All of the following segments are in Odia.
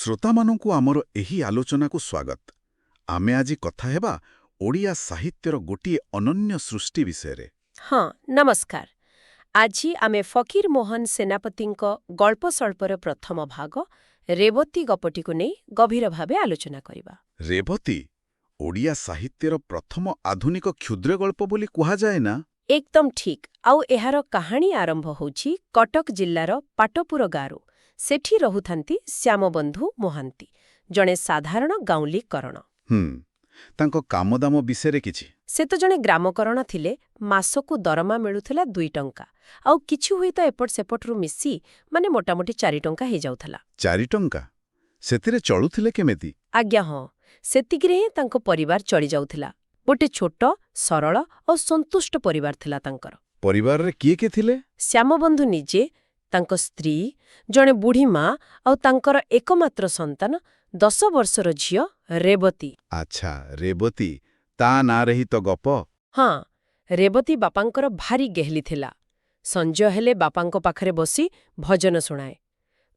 ଶ୍ରୋତାମାନଙ୍କୁ ଆମର ଏହି ଆଲୋଚନାକୁ ସ୍ୱାଗତ। ଆମେ ଆଜି କଥା ହେବା ଓଡ଼ିଆ ସାହିତ୍ୟର ଗୋଟିଏ ଅନନ୍ୟ ସୃଷ୍ଟି ବିଷୟରେ। ହଁ, ନମସ୍କାର। ଆଜି ଆମେ ଫକୀର ମୋହନ ସେନାପତିଙ୍କ ଗଳ୍ପସ୍ୱଳ୍ପର ପ୍ରଥମ ଭାଗ ରେବତୀ ଗପଟିକୁ ନେଇ ଗଭୀର ଭାବେ ଆଲୋଚନା କରିବା। ରେବତୀ ଓଡ଼ିଆ ସାହିତ୍ୟର ପ୍ରଥମ ଆଧୁନିକ କ୍ଷୁଦ୍ର ଗଳ୍ପ ବୋଲି କୁହାଯାଏ ନା? ଏକଦମ ଠିକ୍। ଆଉ ଏହାର କାହାଣୀ ଆରମ୍ଭ ହେଉଛି କଟକ ଜିଲ୍ଲାର ପାଟପୁର ଗାଁରୁ। ସେଠି ରହୁଥାନ୍ତି ଶ୍ୟାମବନ୍ଧୁ ମହାନ୍ତି, ଜଣେ ସାଧାରଣ ଗାଉଁଲି କରଣ। ହୁଁ, ତାଙ୍କ କାମଦାମ ବିଷୟରେ କିଛି? ସେ ତ ଜଣେ ଗ୍ରାମକରଣ ଥିଲେ। ମାସକୁ ଦରମା ମିଳୁଥିଲା 2 ଟଙ୍କା। ଆଉ କିଛି ହୁଏତ ଏପଟ ସେପଟରୁ ମିଶି ମାନେ ମୋଟାମୋଟି 4 ଟଙ୍କା ହେଇଯାଉଥିଲା। 4 ଟଙ୍କା? ସେଥିରେ ଚଳୁଥିଲେ କେମିତି? ଆଜ୍ଞା ହଁ, ସେତିକିରେ ହିଁ ତାଙ୍କ ପରିବାର ଚଳିଯାଉଥିଲା। ଗୋଟେ ଛୋଟ, ସରଳ ଆଉ ସନ୍ତୁଷ୍ଟ ପରିବାର ଥିଲା ତାଙ୍କର। ପରିବାରରେ କିଏ କିଏ ଥିଲେ? ଶ୍ୟାମବନ୍ଧୁ ନିଜେ, ତାଙ୍କ ସ୍ତ୍ରୀ, ଜଣେ ବୁଢ଼ୀ ମା ଆଉ ତାଙ୍କର ଏକମାତ୍ର ସନ୍ତାନ 10 ବର୍ଷର ଝିଅ ରେବତୀ। ଆଚ୍ଛା, ରେବତୀ, ତା ନାଁରେ ହିଁ ତ ଗପ। ହଁ, ରେବତୀ ବାପାଙ୍କର ଭାରି ଗେହଲି ଥିଲା। ସଞ୍ଜ ହେଲେ ବାପାଙ୍କ ପାଖରେ ବସି ଭଜନ ଶୁଣାଏ।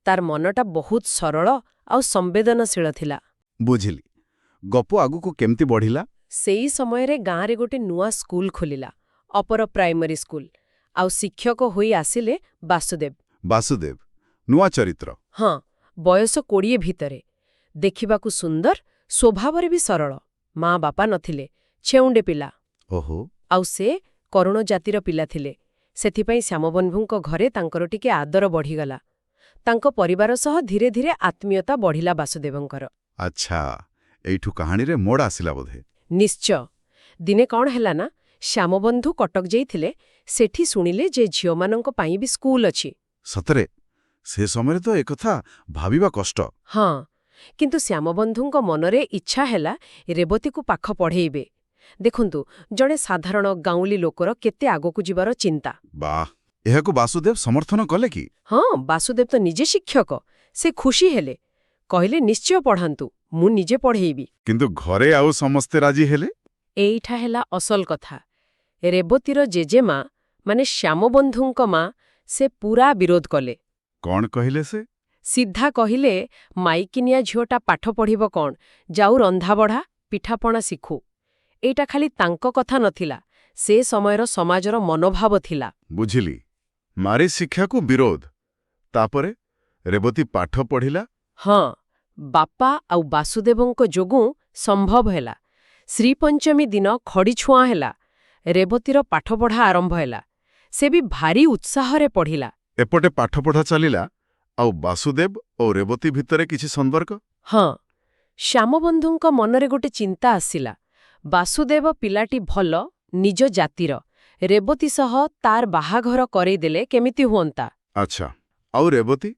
ତାର ମନଟା ବହୁତ ସରଳ ଆଉ ସମ୍ବେଦନଶୀଳ ଥିଲା। ବୁଝିଲି। ଗପ ଆଗକୁ କେମିତି ବଢ଼ିଲା? ସେଇ ସମୟରେ ଗାଁରେ ଗୋଟେ ନୂଆ ସ୍କୁଲ ଖୋଲିଲା, ଅପର ପ୍ରାଇମେରୀ ସ୍କୁଲ। ଆଉ ଶିକ୍ଷକ ହୋଇ ଆସିଲେ ବାସୁଦେବ। ବାସୁଦେବ, ନୂଆ ଚରିତ୍ର। ହଁ, ବୟସ 20 ଭିତରେ। ଦେଖିବାକୁ ସୁନ୍ଦର, ସ୍ୱଭାବରେ ବି ସରଳ। ମା ବାପା ନଥିଲେ, ଛେଉଣ୍ଡେ ପିଲା। ଓହୋ। ଆଉ ସେ କରୁଣ ଜାତିର ପିଲା ଥିଲେ। ସେଥିପାଇଁ ଶ୍ୟାମବନ୍ଧୁଙ୍କ ଘରେ ତାଙ୍କର ଟିକେ ଆଦର ବଢ଼ିଗଲା। ତାଙ୍କ ପରିବାର ସହ ଧୀରେ ଧୀରେ ଆତ୍ମୀୟତା ବଢ଼ିଲା ବାସୁଦେବଙ୍କର। ଆଚ୍ଛା, ଏଇଠୁ କାହାଣୀରେ ମୋଡ଼ ଆସିଲା ବୋଧେ। ନିଶ୍ଚୟ। ଦିନେ କ'ଣ ହେଲା ନା, ଶ୍ୟାମବନ୍ଧୁ କଟକ ଯାଇଥିଲେ। ସେଠି ଶୁଣିଲେ ଯେ ଝିଅମାନଙ୍କ ପାଇଁ ବି ସ୍କୁଲ ଅଛି। ସତରେ, ସେ ସମୟରେ ତ ଏକଥା ଭାବିବା କଷ୍ଟ। ହଁ, କିନ୍ତୁ ଶ୍ୟାମବନ୍ଧୁଙ୍କ ମନରେ ଇଚ୍ଛା ହେଲା ରେବତୀକୁ ପାଠ ପଢ଼େଇବେ। ଦେଖନ୍ତୁ, ଜଣେ ସାଧାରଣ ଗାଉଁଲି ଲୋକର କେତେ ଆଗକୁ ଯିବାର ଚିନ୍ତା। ବାଃ, ଏହାକୁ ବାସୁଦେବ ସମର୍ଥନ କଲେ କି? ହଁ, ବାସୁଦେବ ତ ନିଜେ ଶିକ୍ଷକ। ସେ ଖୁସି ହେଲେ। କହିଲେ, ନିଶ୍ଚୟ ପଢ଼ାନ୍ତୁ, ମୁଁ ନିଜେ ପଢ଼େଇବି। କିନ୍ତୁ ଘରେ ଆଉ ସମସ୍ତେ ରାଜି ହେଲେ? ଏଇଠା ହେଲା ଅସଲ କଥା। ରେବତୀର ଜେଜେମା, ମାନେ ଶ୍ୟାମବନ୍ଧୁଙ୍କ ମା, ସେ ପୂରା ବିରୋଧ କଲେ। କ'ଣ କହିଲେ ସେ? ସିଧା କହିଲେ, ମାଇକିନିଆ ଝିଅଟା ପାଠ ପଢ଼ିବ କ'ଣ, ଯାଉ ରନ୍ଧାବଢ଼ା, ପିଠାପଣା ଶିଖୁ। ଏଇଟା ଖାଲି ତାଙ୍କ କଥା ନଥିଲା, ସେ ସମୟର ସମାଜର ମନୋଭାବ ଥିଲା। ବୁଝିଲି, ନାରୀ ଶିକ୍ଷାକୁ ବିରୋଧ। ତାପରେ ରେବତୀ ପାଠ ପଢ଼ିଲା? ହଁ, ବାପା ଆଉ ବାସୁଦେବଙ୍କ ଯୋଗୁଁ ସମ୍ଭବ ହେଲା। ଶ୍ରୀପଞ୍ଚମୀ ଦିନ ଖଡ଼ି ଛୁଆଁ ହେଲା। ରେବତୀର ପାଠପଢ଼ା ଆରମ୍ଭ ହେଲା। ସେ ବି ଭାରି ଉତ୍ସାହରେ ପଢ଼ିଲା। ଏପଟେ ପାଠପଢ଼ା ଚାଲିଲା, ଆଉ ବାସୁଦେବ ଓ ରେବତୀ ଭିତରେ କିଛି ସମ୍ପର୍କ? ହଁ, ଶ୍ୟାମବନ୍ଧୁଙ୍କ ମନରେ ଗୋଟେ ଚିନ୍ତା ଆସିଲା। ବାସୁଦେବ ପିଲାଟି ଭଲ, ନିଜ ଜାତିର। ରେବତୀ ସହ ତାର ବାହାଘର କରେଇଦେଲେ କେମିତି ହୁଅନ୍ତା? ଆଚ୍ଛା, ଆଉ ରେବତୀ?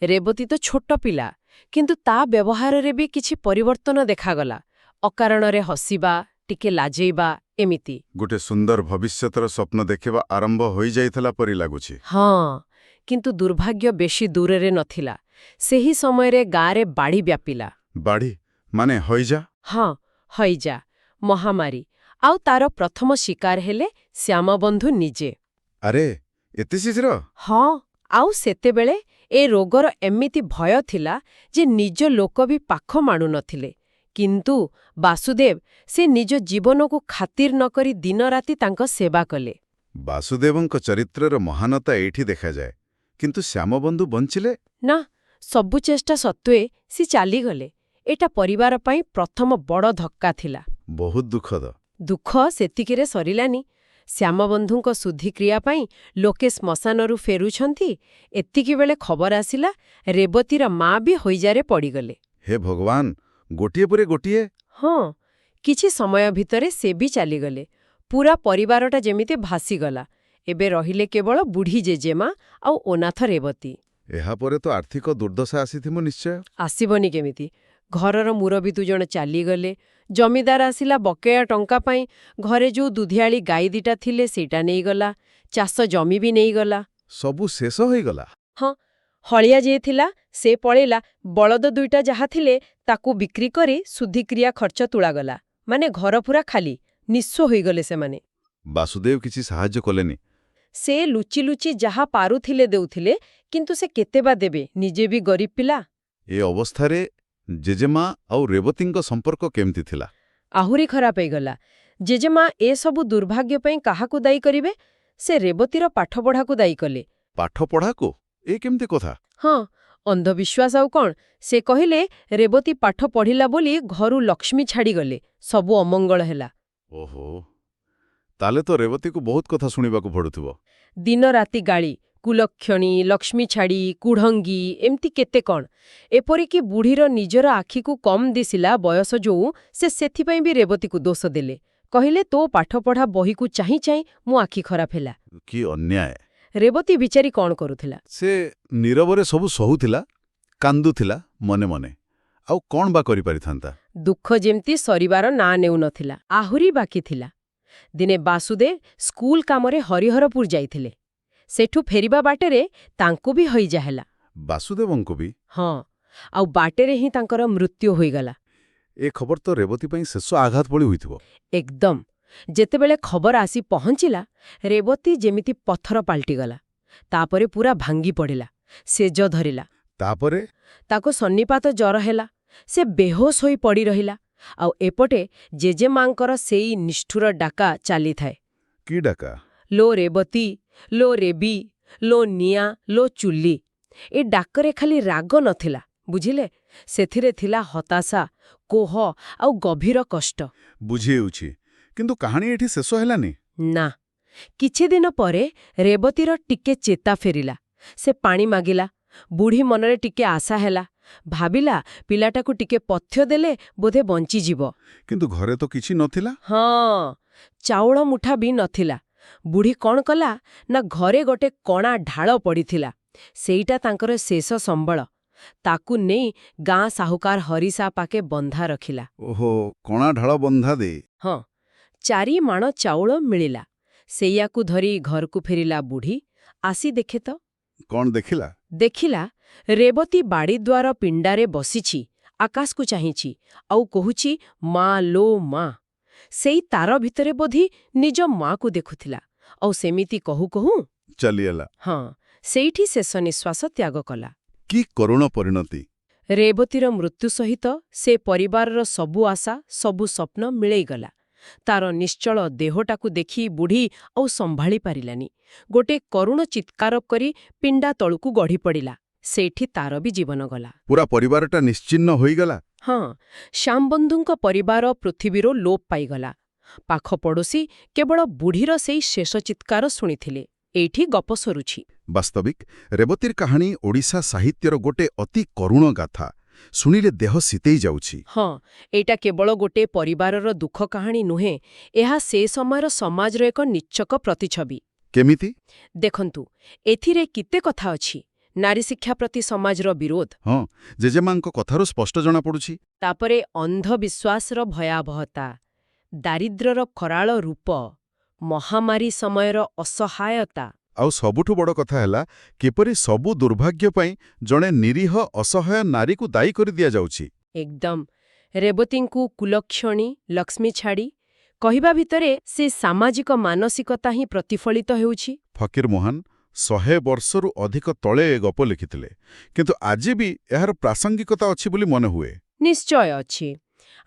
ରେବତୀ ତ ଛୋଟ ପିଲା, କିନ୍ତୁ ତା ବ୍ୟବହାରରେ ବି କିଛି ପରିବର୍ତ୍ତନ ଦେଖାଗଲା। ଅକାରଣରେ ହସିବା, ଟିକେ ଲାଜେଇବା, ଏମିତି। ଗୋଟେ ସୁନ୍ଦର ଭବିଷ୍ୟତର ସ୍ୱପ୍ନ ଦେଖିବା ଆରମ୍ଭ ହୋଇଯାଇଥିଲା ପରି ଲାଗୁଛି। ହଁ, କିନ୍ତୁ ଦୁର୍ଭାଗ୍ୟ ବେଶୀ ଦୂରରେ ନଥିଲା। ସେହି ସମୟରେ ଗାଁରେ ବାଡ଼ି ବ୍ୟାପିଲା। ବାଡ଼ି ମାନେ ହଇଜା? ହଁ, ହଇଜା, ମହାମାରୀ। ଆଉ ତାର ପ୍ରଥମ ଶିକାର ହେଲେ ଶ୍ୟାମବନ୍ଧୁ ନିଜେ। ଆରେ, ଏତେ ଶୀଘ୍ର? ହଁ, ଆଉ ସେତେବେଳେ ଏ ରୋଗର ଏମିତି ଭୟ ଥିଲା ଯେ ନିଜ ଲୋକ ବି ପାଖ ମାଣୁନଥିଲେ। କିନ୍ତୁ ବାସୁଦେବ, ସେ ନିଜ ଜୀବନକୁ ଖାତିର ନ କରି ଦିନରାତି ତାଙ୍କ ସେବା କଲେ। ବାସୁଦେବଙ୍କ ଚରିତ୍ରର ମହାନତା ଏଇଠି ଦେଖାଯାଏ। କିନ୍ତୁ ଶ୍ୟାମବନ୍ଧୁ ବଞ୍ଚିଲେ? ନା, ସବୁ ଚେଷ୍ଟା ସତ୍ତ୍ୱେ ସେ ଚାଲିଗଲେ। ଏଇଟା ପରିବାର ପାଇଁ ପ୍ରଥମ ବଡ଼ ଧକ୍କା ଥିଲା। ବହୁତ ଦୁଃଖଦ। ଦୁଃଖ ସେତିକିରେ ସରିଲାନି। ଶ୍ୟାମବନ୍ଧୁଙ୍କ ଶୁଦ୍ଧିକ୍ରିୟା ପାଇଁ ଲୋକେ ଶ୍ମଶାନରୁ ଫେରୁଛନ୍ତି, ଏତିକି ବେଳେ ଖବର ଆସିଲା ରେବତୀର ମା ବି ହଇଜାରେ ପଡ଼ିଗଲେ। ହେ ଭଗବାନ, ଗୋଟିଏ ପରେ ଗୋଟିଏ! ହଁ, କିଛି ସମୟ ଭିତରେ ସେ ବି ଚାଲିଗଲେ। ପୂରା ପରିବାରଟା ଯେମିତି ଭାସିଗଲା। ଏବେ ରହିଲେ କେବଳ ବୁଢ଼ୀ ଜେଜେମା ଆଉ ଅନାଥ ରେବତୀ। ଏହାପରେ ତ ଆର୍ଥିକ ଦୁର୍ଦ୍ଦଶା ଆସିଥିବ ନିଶ୍ଚୟ। ଆସିବନି କେମିତି? ଘରର ମୁରବୀ ଦୁଜଣ ଚାଲିଗଲେ। ଜମିଦାର ଆସିଲା ବକେୟା ଟଙ୍କା ପାଇଁ। ଘରେ ଯୋଉ ଦୁଧିଆଳି ଗାଈ ଦିଟା ଥିଲେ, ସେଇଟା ନେଇଗଲା। ଚାଷ ଜମି ବି ନେଇଗଲା। ସବୁ ଶେଷ ହୋଇଗଲା? ହଁ, ହଳିଆ ଯିଏ ଥିଲା ସେ ପଳେଇଲା। ବଳଦ ଦୁଇଟା ଯାହା ଥିଲେ, ତାକୁ ବିକ୍ରି କରି ଶୁଦ୍ଧିକ୍ରିୟା ଖର୍ଚ୍ଚ ତୁଳାଗଲା। ମାନେ ଘର ପୁରା ଖାଲି, ନିଃସ୍ୱ ହୋଇଗଲେ ସେମାନେ। ବାସୁଦେବ କିଛି ସାହାଯ୍ୟ କଲେନି? ସେ ଲୁଚି ଲୁଚି ଯାହା ପାରୁଥିଲେ ଦେଉଥିଲେ, କିନ୍ତୁ ସେ କେତେ ବା ଦେବେ? ନିଜେ ବି ଗରିବ ପିଲା। ଏ ଅବସ୍ଥାରେ ଜେଜେମା ଆଉ ରେବତୀଙ୍କ ସମ୍ପର୍କ କେମିତି ଥିଲା? ଆହୁରି ଖରାପ ହେଇଗଲା। ଜେଜେମା ଏସବୁ ଦୁର୍ଭାଗ୍ୟ ପାଇଁ କାହାକୁ ଦାୟୀ କରିବେ? ସେ ରେବତୀର ପାଠପଢ଼ାକୁ ଦାୟୀ କଲେ। ପାଠ ପଢ଼ାକୁ? ଏ କେମିତି କଥା? ହଁ, ଅନ୍ଧବିଶ୍ୱାସ ଆଉ କ'ଣ। ସେ କହିଲେ ରେବତୀ ପାଠ ପଢ଼ିଲା ବୋଲି ଘରୁ ଲକ୍ଷ୍ମୀ ଛାଡ଼ିଗଲେ, ସବୁ ଅମଙ୍ଗଳ ହେଲା। ଓହୋ, ତାହେଲେ ତ ରେବତୀକୁ ବହୁତ କଥା ଶୁଣିବାକୁ ପଡୁଥିବ। ଦିନ ରାତି ଗାଳି, କୁଲକ୍ଷଣୀ, ଲକ୍ଷ୍ମୀ ଛାଡ଼ି, କୁଢଙ୍ଗୀ, ଏମିତି କେତେ କ'ଣ। ଏପରିକି ବୁଢ଼ୀର ନିଜର ଆଖିକୁ କମ୍ ଦିଶିଲା ବୟସ ଯୋଉ, ସେ ସେଥିପାଇଁ ବି ରେବତୀକୁ ଦୋଷ ଦେଲେ। କହିଲେ ତୋ ପାଠପଢ଼ା ବହିକୁ ଚାହିଁ ଚାହିଁ ମୋ ଆଖି ଖରାପ ହେଲା। କି ଅନ୍ୟାୟ! ରେବତୀ ବିଚାରୀ କ'ଣ କରୁଥିଲା? ସେ ନୀରବରେ ସବୁ ସହୁଥିଲା, କାନ୍ଦୁଥିଲା ମନେ ମନେ। ଆଉ କ'ଣ ବା କରିପାରିଥାନ୍ତା? ଦୁଃଖ ଯେମିତି ସରିବାର ନାଁ ନେଉନଥିଲା। ଆହୁରି ବାକି ଥିଲା। ଦିନେ ବାସୁଦେବ ସ୍କୁଲ କାମରେ ହରିହରପୁର ଯାଇଥିଲେ। ସେଠୁ ଫେରିବା ବାଟରେ ତାଙ୍କୁ ବି ହଇଜା ହେଲା। ବାସୁଦେବଙ୍କୁ ବି? ହଁ, ଆଉ ବାଟରେ ହିଁ ତାଙ୍କର ମୃତ୍ୟୁ ହୋଇଗଲା। ଏ ଖବର ତ ରେବତୀ ପାଇଁ ଶେଷ ଆଘାତ ଭଳି ହୋଇଥିବ। ଏକଦମ। ଯେତେବେଳେ ଖବର ଆସି ପହଞ୍ଚିଲା, ରେବତୀ ଯେମିତି ପଥର ପାଲଟିଗଲା। ତାପରେ ପୁରା ଭାଙ୍ଗି ପଡ଼ିଲା, ସେଜ ଧରିଲା। ତାପରେ? ତାକୁ ସନ୍ନିପାତ ଜର ହେଲା, ସେ ବେହୋସ ହୋଇ ପଡ଼ି ରହିଲା। ଆଉ ଏପଟେ ଜେଜେମାଙ୍କର ସେଇ ନିଷ୍ଠୁର ଡାକା ଚାଲିଥାଏ। କି ଡାକା? ଲୋ ରେବତୀ, ଲୋ ରେବି, ଲୋ ନିଆଁ, ଲୋ ଚୁଲି। ଏ ଡାକରେ ଖାଲି ରାଗ ନଥିଲା, ବୁଝିଲେ, ସେଥିରେ ଥିଲା ହତାଶା, କୋହ ଆଉ ଗଭୀର କଷ୍ଟ। ବୁଝି ହେଉଛି। କିନ୍ତୁ କାହାଣୀ ଏଠି ଶେଷ ହେଲାନି। ନା, କିଛି ଦିନ ପରେ ରେବତୀର ଟିକେ ଚେତା ଫେରିଲା। ସେ ପାଣି ମାଗିଲା। ବୁଢ଼ୀ ମନରେ ଟିକେ ଆଶା ହେଲା। ଭାବିଲା ପିଲାଟାକୁ ଟିକେ ପଥ୍ୟ ଦେଲେ ବୋଧେ ବଞ୍ଚିଯିବ। କିନ୍ତୁ ଘରେ ତ କିଛି ନଥିଲା। ହଁ, ଚାଉଳ ମୁଠା ବି ନଥିଲା। ବୁଢ଼ୀ କ'ଣ କଲା ନା, ଘରେ ଗୋଟେ କଣା ଢାଳ ପଡ଼ିଥିଲା, ସେଇଟା ତାଙ୍କର ଶେଷ ସମ୍ବଳ। ତାକୁ ନେଇ ଗାଁ ସାହୁକାର ହରିସା ପାଖେ ବନ୍ଧା ରଖିଲା। ଓହୋ, କଣା ଢାଳ ବନ୍ଧା ଦେ। ହଁ, 4 ମାଣ ଚାଉଳ ମିଳିଲା। ସେଇଆକୁ ଧରି ଘରକୁ ଫେରିଲା ବୁଢ଼ୀ। ଆସି ଦେଖେ ତ କ'ଣ ଦେଖିଲା? ଦେଖିଲା ରେବତୀ ବାଡ଼ିଦ୍ୱାର ପିଣ୍ଡାରେ ବସିଛି, ଆକାଶକୁ ଚାହିଁଛି ଆଉ କହୁଛି, ମା ଲୋ ମା। ସେଇ ତାର ଭିତରେ ବୋଧି ନିଜ ମାକୁ ଦେଖୁଥିଲା। ଆଉ ସେମିତି କହୁ କହୁ ଚାଲିଗଲା। ହଁ, ସେଇଠି ଶେଷ ନିଶ୍ୱାସ ତ୍ୟାଗ କଲା। କି କରୁଣ ପରିଣତି! ରେବତୀର ମୃତ୍ୟୁ ସହିତ ସେ ପରିବାରର ସବୁ ଆଶା, ସବୁ ସ୍ୱପ୍ନ ମିଳେଇଗଲା। ତାର ନିଶ୍ଚଳ ଦେହଟାକୁ ଦେଖି ବୁଢ଼ୀ ଆଉ ସମ୍ଭାଳି ପାରିଲାନି। ଗୋଟେ କରୁଣ ଚିତ୍କାର କରି ପିଣ୍ଡା ତଳକୁ ଗଢ଼ି ପଡ଼ିଲା। ସେଇଠି ତାର ବି ଜୀବନ ଗଲା। ପୁରା ପରିବାରଟା ନିଶ୍ଚିହ୍ନ ହୋଇଗଲା। ହଁ, ଶ୍ୟାମବନ୍ଧୁଙ୍କ ପରିବାର ପୃଥିବୀରୁ ଲୋପ ପାଇଗଲା। ପାଖ ପଡ଼ୋଶୀ କେବଳ ବୁଢ଼ୀର ସେଇ ଶେଷ ଚିତ୍କାର ଶୁଣିଥିଲେ। ଏଇଠି ଗପ ସରୁଛି। ବାସ୍ତବିକ ରେବତୀର କାହାଣୀ ଓଡ଼ିଶା ସାହିତ୍ୟର ଗୋଟେ ଅତି କରୁଣ ଗାଥା। ଶୁଣିଲେ ଦେହ ଶୀତେଇ ଯାଉଛି। ହଁ, ଏଇଟା କେବଳ ଗୋଟେ ପରିବାରର ଦୁଃଖ କାହାଣୀ ନୁହେଁ, ଏହା ସେ ସମୟର ସମାଜର ଏକ ନିଚ୍ଛକ ପ୍ରତିଛବି। କେମିତି? ଦେଖନ୍ତୁ, ଏଥିରେ କେତେ କଥା ଅଛି। ନାରୀ ଶିକ୍ଷା ପ୍ରତି ସମାଜର ବିରୋଧ। ହଁ, ଜେଜେମାଙ୍କ କଥାରୁ ସ୍ପଷ୍ଟ ଜଣାପଡୁଛି। ତାପରେ ଅନ୍ଧବିଶ୍ୱାସର ଭୟାବହତା, ଦାରିଦ୍ର୍ୟର କରାଳ ରୂପ, ମହାମାରୀ ସମୟର ଅସହାୟତା। ଆଉ ସବୁଠୁ ବଡ଼ କଥା ହେଲା କିପରି ସବୁ ଦୁର୍ଭାଗ୍ୟ ପାଇଁ ଜଣେ ନିରୀହ ଅସହାୟ ନାରୀକୁ ଦାୟୀ କରି ଦିଆଯାଉଛି। ଏକଦମ। ରେବତୀଙ୍କୁ କୁଲକ୍ଷଣୀ, ଲକ୍ଷ୍ମୀ ଛାଡ଼ି କହିବା ଭିତରେ ସେ ସାମାଜିକ ମାନସିକତା ହିଁ ପ୍ରତିଫଳିତ ହେଉଛି। ଫକୀରମୋହନ 100 ବର୍ଷରୁ ଅଧିକ ତଳେ ଏ ଗପ ଲେଖିଥିଲେ, କିନ୍ତୁ ଆଜି ବି ଏହାର ପ୍ରାସଙ୍ଗିକତା ଅଛି ବୋଲି ମନେହୁଏ। ନିଶ୍ଚୟ ଅଛି।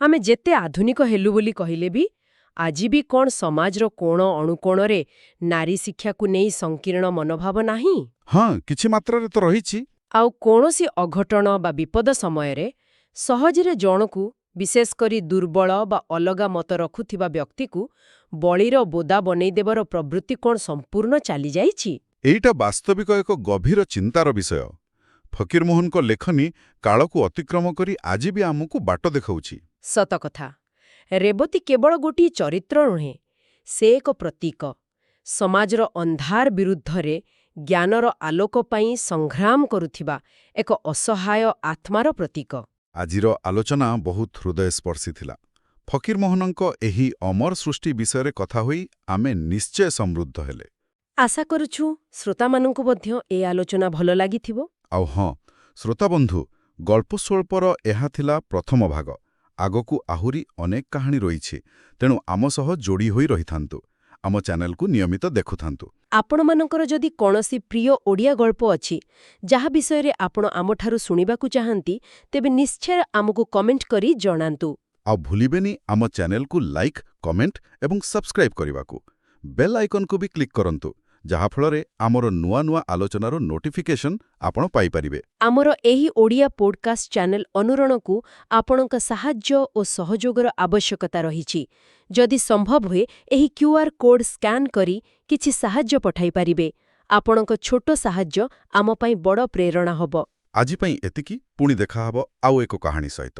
ଆମେ ଯେତେ ଆଧୁନିକ ହେଲୁ ବୋଲି କହିଲେ ବି ଆଜି ବି କ'ଣ ସମାଜର କୋଣ ଅଣୁକୋଣରେ ନାରୀ ଶିକ୍ଷାକୁ ନେଇ ସଂକୀର୍ଣ୍ଣ ମନୋଭାବ ନାହିଁ? ହଁ, କିଛି ମାତ୍ରାରେ ତ ରହିଛି। ଆଉ କୌଣସି ଅଘଟଣ ବା ବିପଦ ସମୟରେ ସହଜରେ ଜଣକୁ, ବିଶେଷ କରି ଦୁର୍ବଳ ବା ଅଲଗା ମତ ରଖୁଥିବା ବ୍ୟକ୍ତିକୁ ବଳିର ବୋଦା ବନେଇଦେବାର ପ୍ରବୃତ୍ତି କ'ଣ ସମ୍ପୂର୍ଣ୍ଣ ଚାଲିଯାଇଛି? ଏଇଟା ବାସ୍ତବିକ ଏକ ଗଭୀର ଚିନ୍ତାର ବିଷୟ। ଫକୀରମୋହନଙ୍କ ଲେଖନୀ କାଳକୁ ଅତିକ୍ରମ କରି ଆଜି ବି ଆମକୁ ବାଟ ଦେଖାଉଛି। ସତ କଥା। ରେବତୀ କେବଳ ଗୋଟିଏ ଚରିତ୍ର ନୁହେଁ, ସେ ଏକ ପ୍ରତୀକ। ସମାଜର ଅନ୍ଧାର ବିରୁଦ୍ଧରେ ଜ୍ଞାନର ଆଲୋକ ପାଇଁ ସଂଗ୍ରାମ କରୁଥିବା ଏକ ଅସହାୟ ଆତ୍ମାର ପ୍ରତୀକ। ଆଜିର ଆଲୋଚନା ବହୁତ ହୃଦୟସ୍ପର୍ଶୀ ଥିଲା। ଫକୀରମୋହନଙ୍କ ଏହି ଅମର ସୃଷ୍ଟି ବିଷୟରେ କଥା ହୋଇ ଆମେ ନିଶ୍ଚୟ ସମୃଦ୍ଧ ହେଲେ। ଆଶା କରୁଛୁ ଶ୍ରୋତାମାନଙ୍କୁ ମଧ୍ୟ ଏ ଆଲୋଚନା ଭଲ ଲାଗିଥିବ। ଆଉ ହଁ ଶ୍ରୋତାବନ୍ଧୁ, ଗଳ୍ପସ୍ୱଳ୍ପର ଏହା ଥିଲା ପ୍ରଥମ ଭାଗ। ଆଗକୁ ଆହୁରି ଅନେକ କାହାଣୀ ରହିଛି, ତେଣୁ ଆମ ସହ ଯୋଡ଼ି ହୋଇ ରହିଥାନ୍ତୁ। ଆମ ଚ୍ୟାନେଲକୁ ନିୟମିତ ଦେଖୁଥାନ୍ତୁ। ଆପଣମାନଙ୍କର ଯଦି କୌଣସି ପ୍ରିୟ ଓଡ଼ିଆ ଗଳ୍ପ ଅଛି, ଯାହା ବିଷୟରେ ଆପଣ ଆମଠାରୁ ଶୁଣିବାକୁ ଚାହାନ୍ତି, ତେବେ ନିଶ୍ଚୟ ଆମକୁ କମେଣ୍ଟ କରି ଜଣାନ୍ତୁ। ଆଉ ଭୁଲିବେନି ଆମ ଚ୍ୟାନେଲକୁ ଲାଇକ୍, କମେଣ୍ଟ ଏବଂ ସବସ୍କ୍ରାଇବ୍ କରିବାକୁ। ବେଲ୍ ଆଇକନ୍କୁ ବି କ୍ଲିକ୍ କରନ୍ତୁ, ଯାହାଫଳରେ ଆମର ନୂଆ ନୂଆ ଆଲୋଚନାର ନୋଟିଫିକେସନ୍ ଆପଣ ପାଇପାରିବେ। ଆମର ଏହି ଓଡ଼ିଆ ପୋଡକାଷ୍ଟ ଚ୍ୟାନେଲ ଅନୁରଣକୁ ଆପଣଙ୍କ ସାହାଯ୍ୟ ଓ ସହଯୋଗର ଆବଶ୍ୟକତା ରହିଛି। ଯଦି ସମ୍ଭବ ହୁଏ, ଏହି କ୍ୟୁଆର୍ କୋଡ୍ ସ୍କାନ୍ କରି କିଛି ସାହାଯ୍ୟ ପଠାଇ ପାରିବେ। ଆପଣଙ୍କ ଛୋଟ ସାହାଯ୍ୟ ଆମ ପାଇଁ ବଡ଼ ପ୍ରେରଣା ହେବ। ଆଜି ପାଇଁ ଏତିକି, ପୁଣି ଦେଖାହବ ଆଉ ଏକ କାହାଣୀ ସହିତ।